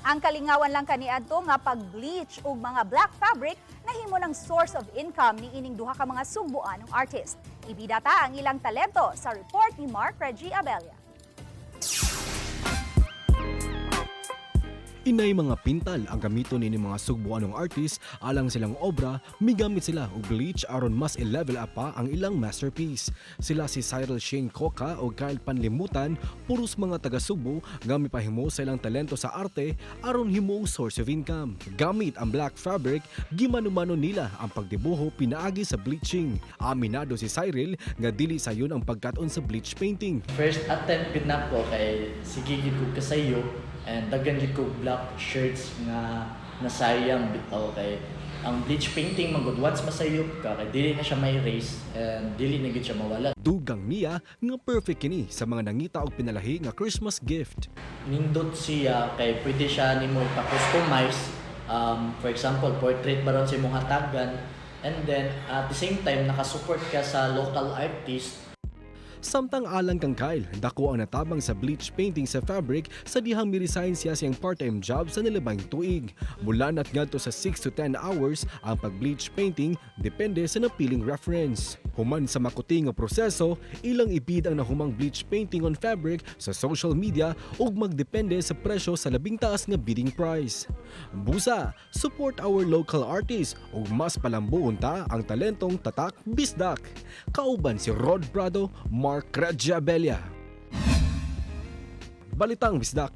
Ang kalingawan lang kaniadto nga pag-bleach og mga black fabric nahimo ng source of income ni ining duha ka mga sugboanong artist. Ibida ta ang ilang talento sa report ni Mark Reggie Abella. Inay mga pintal ang gamiton ni mga sugboanong artist alang silang obra, migamit sila og bleach aron mas i-level up pa ang ilang masterpiece. Sila si Cyril Shane Coca o Kyle Panlimutan, puros mga taga Sugbo nga mipahimo sa ilang talento sa arte aron himong source of income. Gamit ang black fabric, gimanumano nila ang pagdibuho pinaagi sa bleaching. Aminado si Cyril nga dili sayon ang pagkat-on sa bleach painting. First attempt gid nako kay sige gid ko kasayo and daghan gid ko black shirts nga nasayang bitaw kay ang bleach painting man gud, once masayop ka kay dili na siya ma-erase and dili na gid siya mawala. Dugang niya nga perfect kini sa mga nangita og pinalahi nga Christmas gift. Nindot siya kay pwede siya nimo ipa-customize. For example, portrait ba ron sa imong hatagan and then at the same time nakasupport ka sa local artist. Samtang alang kang Kyle, dako ang natabang sa bleach painting sa fabric sa dihang mi-resign siya siyang part-time job sa nilabang tuig. Mula nat ngadto sa 6 to 10 hours ang pag-bleach painting, depende sa napiling reference. Human sa makuti nga proseso, ilang ibid ang nahumang bleach painting on fabric sa social media ug magdepende sa presyo sa labing taas nga bidding price. Busa, support our local artists ug mas palambuon ta ang talentong tatak Bisdak. Kauban si Rod Prado, Mark Rajabella. Balitang Bisdak.